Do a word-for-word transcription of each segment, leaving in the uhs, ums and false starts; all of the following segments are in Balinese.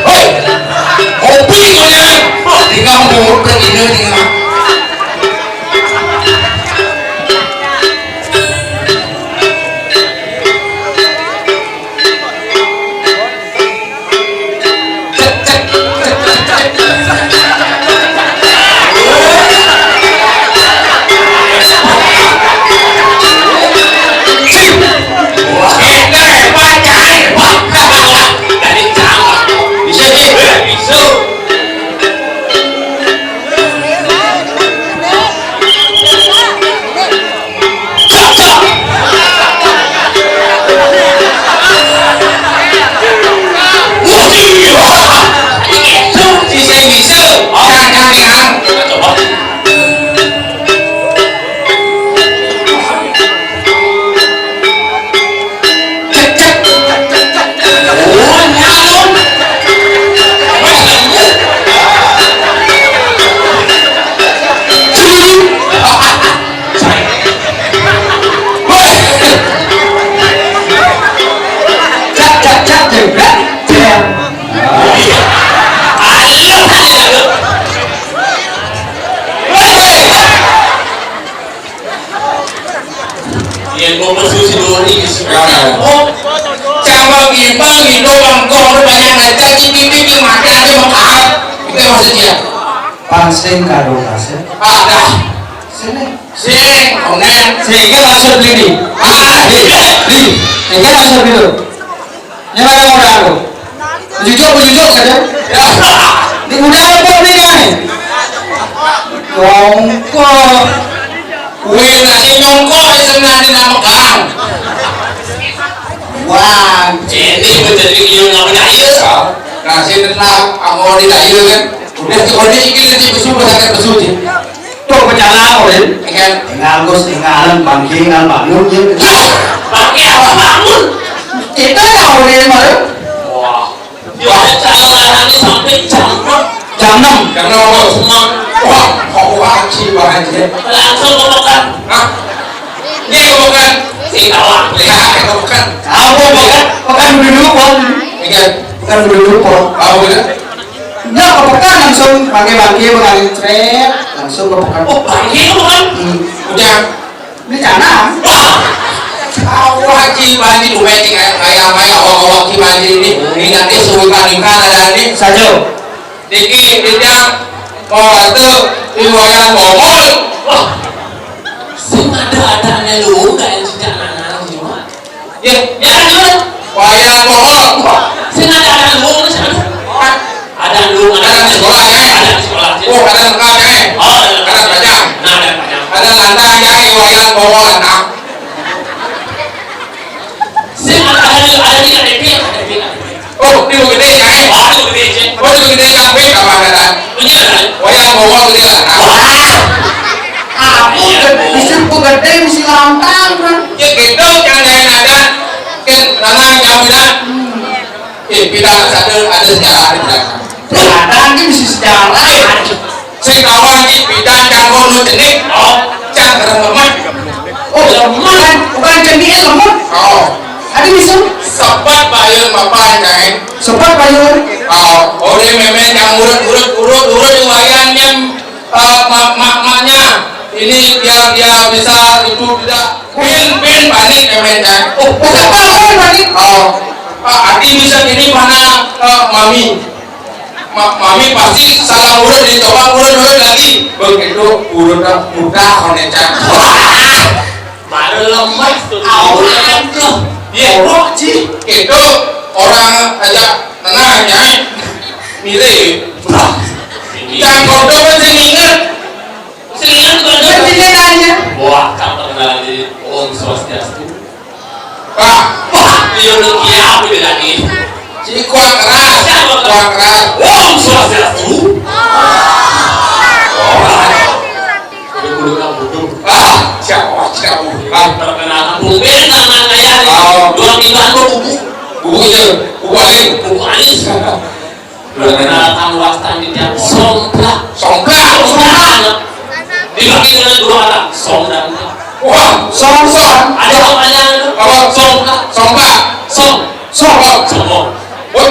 Hoi, kopi kau jangan. Tinggal mulut begini tinggal. Yen mau pesu si Doni, si Doni. Oh, cabang imbang, indo bangkong, banyak ngajar, cipi-cipi, mati aja mau kalah. Itu maksudnya. Pansing kado kasih. Ada. Sini. Sing, omen. Sehingga langsung beli nih. Ah, iya. Beli. Sehingga langsung beli. Ini mana udah aku? Bujujur, bujujur aja. Ya. Ini udah apa nih kan? Nyongko. Wih, nasi nyongko, senang di nama kan. Wah, ini betul ini nama daya. Nasi tenang, aku mau di daya kan. Udah, kondisi gini sih, besu, sakit besu sih. Tuh, pecah lah, Rin. Ingat. Tinggal, Gus, tinggalan, bangkit, tinggal bangun, ya. Bangkit apa bangun? Kita tahu, Rin, baru. Wah. Dia cara larangnya sampai jam enam. Jam enam. Jam enam, Bos. Senang. Wah, kok wajib banget, ya. Langsung ke Pekan. Hah? Ini ke Pekan. Singkawang. Ya, ke Pekan. Apa, Pekan? Pekan dulu, Bos. Ingat. Pekan dulu, Bos. Apa, Pekan? Nggak, ke Pekan langsung, pakai bangke, pakai tret, langsung ke Pekan. Oh, bangke ke Pekan? Hmm. Udah. Ini sana. Wah. Tahu Haji Bani, lu main kayak, kayak, kayak orang-orang Haji Bani ini. Ini nanti suruh ikan, ikan ada ini. Saja. Niki, ini mau bantu di Wayan Bongol. Wah. Sing ada-adanya lu, kayak sejak anak-anak semua. Ya, ya, lanjut. Wayan Bongol. Sing ada-ada lu, lu sana. Ada lu, ada di sekolah, ya? Ada di sekolah. Oh, ada lengkap, ya? Oh, ada lengkap. Ada panjang. Nah, ada panjang. Ada lantai, ya, Wayan Bongol, lantai. Gedé kabéh kapan datang. Iya, kan? Wayang Bongo gedé lah. Wah. Aku gedé, misi gedé, misi lantang, kan. Ya gitu, kan, kan. Kan, tenang, jam bilang. Eh, kita ada, ada sejarah, ada sejarah. Ada, ini misi sejarah. Eh, saya tahu, ini bidang kanggo nu cenik. Oh, jangan lemah. Oh, lemah, kan? Bukan cenik, lemah. Oh. Ada bisa? Sepat bayar mapan, kan? Sepat bayar. Oh, oh, dia memang yang urut, urut, urut, urut, yang wayang, yang, eh, mak, mak, maknya. Ini biar dia bisa itu tidak. Pin, pin, panik, memang, kan? Oh, bukan panik, panik. Oh. Pak, Adi bisa gini mana, eh, Mami? Ma-, Mami pasti salah urut, dicoba urut-urut lagi. Begitu urut dah mudah, onecan. Baru lemes tuh. Awan tuh. Iya. Orok, Ci. Itu orang aja tenang, Nyai. Milih. Yang kodok masih inget. Sing inget kodok. Masih inget aja. Wah, tak pernah di Om Swastiastu. Pak, wah, iya, lu kiap ini lagi. Si kuat keras, kuat keras. Om Swastiastu. Udah kudu kamu tuh. Ah, siapa, siapa? Ah, terkenal kampung. Beda sama kayak nih. Oh. Dua mingguan gua bubu. Bubunya, bubu Alis. Bubu Alis. Perkenalkan, wastan di tiap somplak. Somplak, somplak. Dibagi dengan dua kata. Som dan plak. Wah, som, som. Ada pertanyaan itu? Apa? Somplak. Somplak. Som. Som. Som. Woi.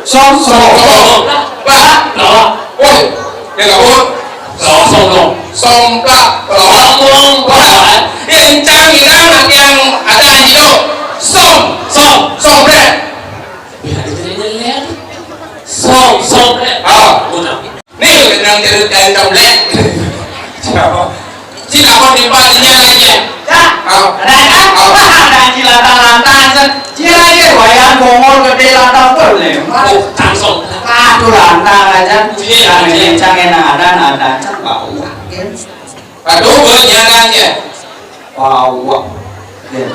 Som, som. Som. Plak. Plak. Woi. Dia nggak mau. Som, som, som. Somplak. Som, som, plak. Yang cang hilang, yang ada hidup. Som. Som. Somplak. Bisa dicari-cari. Som, som, eh. Ah. Udah. Nih, yang cerita dari Tomblek. Siapa? Sila kau di bawah ini aja. Ya. Ah. Ada, ada. Ah. Ada cilata-lata aja. Cila aja, wayang Bongo gedé lata boleh. Oh, langsung. Aduh, lantang aja. Iya, iya. Yang kencang enak ada, ada. Cang bau. Aduh, jangan ya. Wah, wah. Ya.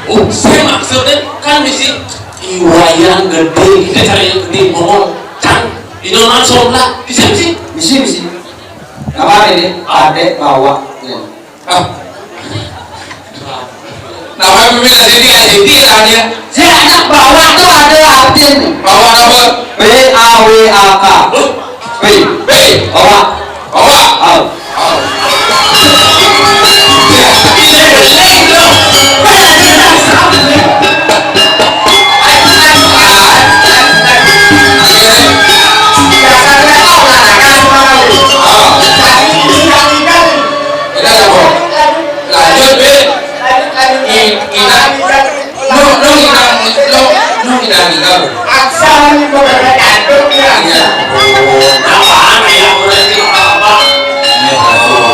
Oh, saya maksudnya kan bisa iwayang gedé, kita cari yang gedé, ngomong, cang, di dalam somplak, bisa sih? Bisa, bisa. Apa ini? Adek bawa. Ya. Ah. Nama pemimpin jadi jadi lah dia. Si anak bawa tuh ada artinya. Bawa apa? B A W A K. Huh? B. B. Bawa. Bawa. Au. Au. Lanjut, B. Lanjut, lanjut. Ini, ini. Lu, lu ngidang, lu, lu ngidang, ngidang. Asal ini beberapa jatuh, ya. Iya. Apaan ya? Udah sih, apa? Iya, aduh.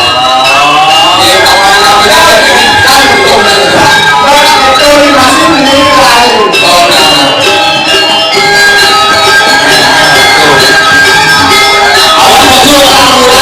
Iya, kapan, kapan, kapan, kapan, kapan, kapan. Orang betul, masih mending lain. Oh, nah. Awas, betul, orang muda.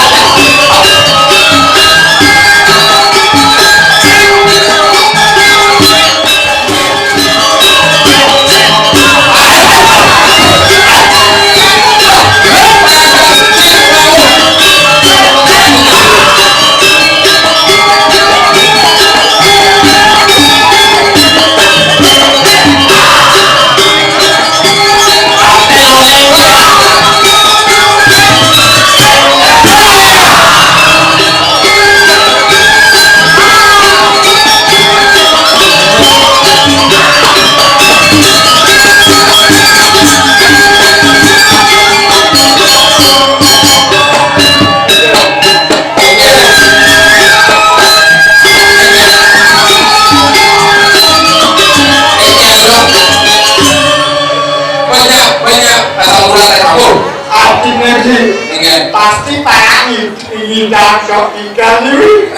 Banyak, banyak asam urat yang kabur. Artinya sih, iya. Pasti parah nih. Ini dah sok ikan ini.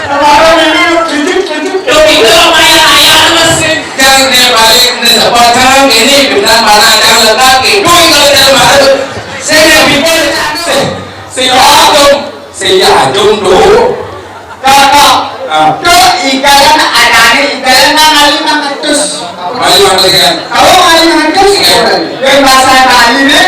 Kemarin ini lu kejut, kejut, kejut. Lu itu lumayan ayam mesin. Yang dia balik, ini sepanjang ini, benar mana yang letak, itu yang kalau dia masuk. Saya yang bikin, saya yang Sing ajum dulu. Kakak, ah. Tuh, ikalan adané ikalan nang ngalih nang atus. Ngalih nang atus, kan? Kalau ngalih nang atus, iya. Yang bahasa Bali nih,